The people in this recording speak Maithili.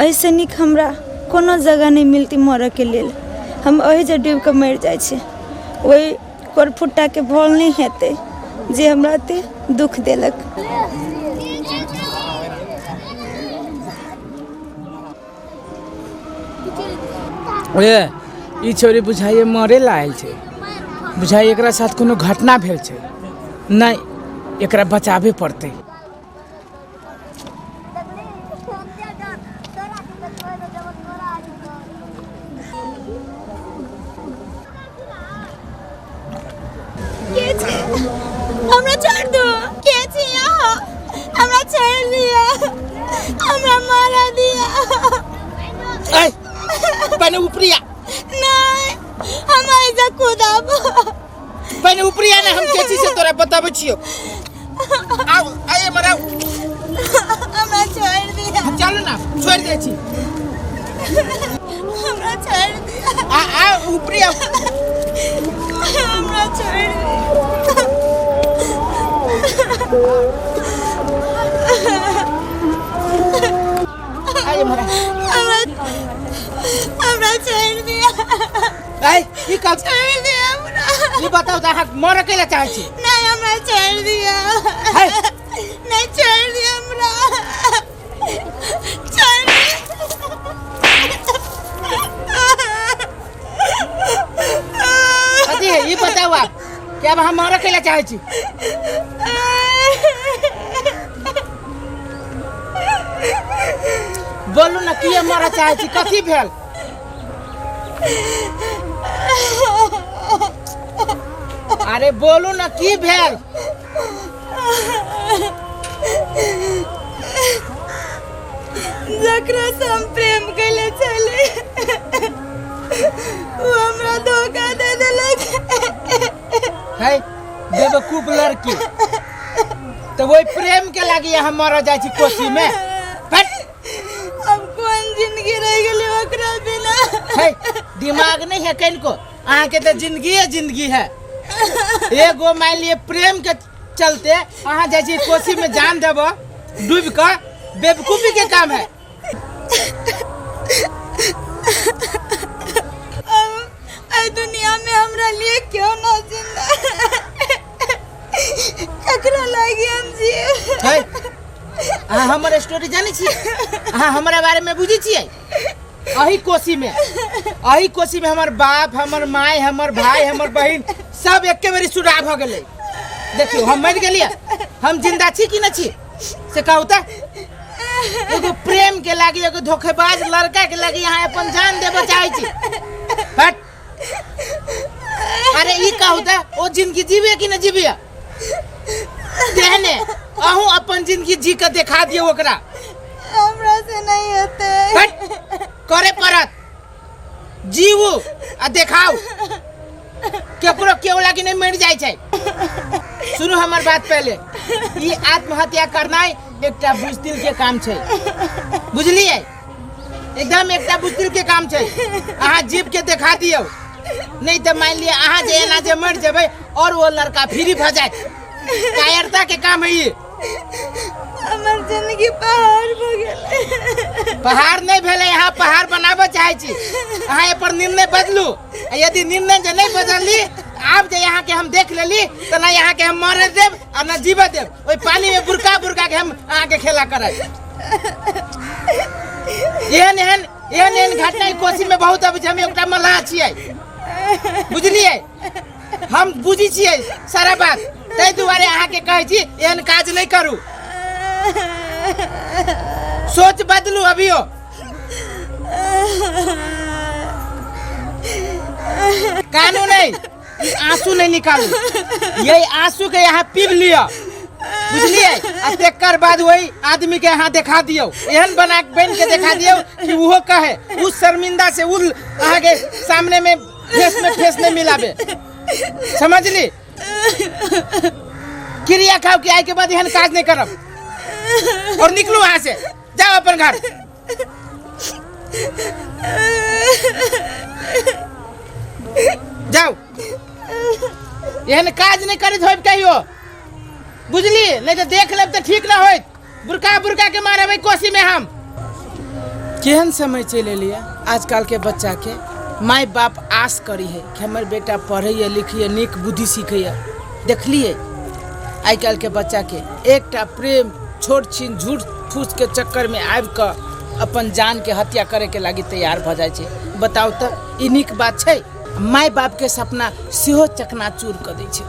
एहिसँ नीक हमरा कोनो जगह नहि मिलतै मरऽके लेल। हम ओहि जे डूबि कऽ मरि जाइ छी। ओहि कोरफुट्टाके भल नहि हेतै जे हमरा एते दुःख देलक। ए ई छौरी बुझाइए मरे ला आयल छै, बुझाइए एकरा साथ कोनो घटना भेल छै। नहि, एकरा बचाबे पड़तै। के छी? हमरा छोड़ दो। के छी अहाँ? हमरा छोड़ दिअ, हमरा मारा दिअ। ऐ पहले ऊपरी आ। नहीं, हम ऐसा कूदब। पहले ऊपरी आ ने, हम के छी से तोरा बताबै छियौ। आउ आइ मर आउ। हमरा छोड़ दिअ। चलू ना, छोड़ दै छी। हमरा छोड़ दिअ। आ आ ऊपरी आ। हमरा छोड़ दिअ। आइ मर। हमरा हमरा छोड़ दिअ। ऐ ई का छोड़ दिअ हमरा। ई बताउ त अहाँ मरऽ कैला चाहै छी? नहीं, हमरा छोड़ दिअ। है। नहीं, छोड़ दिअ हमरा, छोड़ दिअ। कथी है ई बताउ आप कि अब हम मरऽ कैला चाहै छी? बोलू ना, किए मरऽ चाहै छी? कथी भेल? अरे बोलू ना, की भेल? जकरा से हम प्रेम कैले छली, वो हमरा धोखा दे देलक। है बेवकूफ लड़की, तो वही प्रेम के लागी हम मर जाइ छी कोसी में? हट। अब कोन जिंदगी रह गेलै ओकरा बिना? है, दिमाग नहीं है कनको अहाँ के? तो जिंदगी है, जिंदगी है। एगो मान लिए प्रेम के चलते अहाँ जाइ छी कोसी में जान देब डूब कऽ, बेवकूफी के काम है। अब एहि दुनिया में हमरा लिए क्यों ना जिंदा? ककरा लागी हम जिए? है, अहाँ हमर स्टोरी जानै छियै? अहाँ हमरा बारे में बुझै छियै? अही कोसी में हमर बाप, हमर माय, हमर भाई, हमर बहिन सब एके बेरी सुरा भऽ गेलै। देखियौ, हम मरि गेलियै, हम जिंदा छी कि न छी से कहू तऽ। एगो प्रेम के लागी, एगो धोखेबाज लड़का के लागी अहाँ अपन जान देबऽ चाहै छी? हट। अरे ई कहू तऽ, ओ जिंदगी जीवे कि न जीवे? तेहने अहूँ अपन जिंदगी जी के देखा दियौ ओकरा। हमरा से नहीं हेतै। हट, करे पड़त। जीवू आ देखाउ। केकरो केओ लागी नहीं मरि जाइ छै। सुनू हमर बात पहले। ई आत्महत्या करनाइ एकटा बुजदिल के काम छै, बुझलियै? एकदम एकटा बुजदिल के काम छै। अहाँ जीव के देखा दियौ, नहीं तऽ मान लिअ अहाँ जे एना जे मरि जेबै और वो लड़का फ्री भऽ जायत। कायरता के काम है ई। हमर जिंदगी पहाड़ भऽ गेलै। पहाड़ नहीं भेलै, अहाँ पहाड़ बनाबऽ चाहै छी। अहाँ एहि पर निर्णय बदलू आ यदि निर्णय जे नहीं बदलली, आब जे अहाँके हम देख लेली तऽ नहि अहाँके हम मरे देब आ न जीबऽ देब। ओहि पानी में बुरका बुरका के हम अहाँके खेला करब। एहन एहन एहन एहन घटना ई कोसी में बहुत अबै छै। हम एकटा मल्लाह छियै, बुझलियै? हम बुझै छियै सारा बात, ताहि दुआरे अहाँके कहै छी, एहन काज नहि करू। सोच बदलू अभियो। कानू नहीं, ई आंसू नहीं निकालू। यही आंसू के यहाँ पीब लिअ, बुझलियै? आ तेकर बाद वही आदमी के यहाँ देखा दियौ, एहन बना बन के देखा दियौ कि उहो कहे उस शर्मिंदा से उ अहाँ के सामने में फेस में फेस नहीं मिलाबे। समझली? क्रिया खाओ कि आइ के बाद एहन काज नहीं करब और निकलू वहां से, जाओ अपन घर जाओ। एहन काज नहीं करैत होब कहियो, बुझली? नहीं तो देख लेब तो ठीक ना होइत। बुरका बुरका के मारबै कोसी में हम। केहन समय चलि एलैए आजकलके बच्चाके। माय बाप आस करी है कि हमर बेटा पढ़ैए लिखैए, नीक बुद्धि सीखैए। देखलिए आइ काल्हिके बच्चाके एकटा प्रेम छोट छिन झूठ फूसके चक्करमे आबि कऽ अपन जानके हत्या करैके लागि तैयार भऽ जाइ छै। बताउ तऽ ई नीक बात छै? माय बापके सपना सेहो चकनाचूर कऽ दै छै।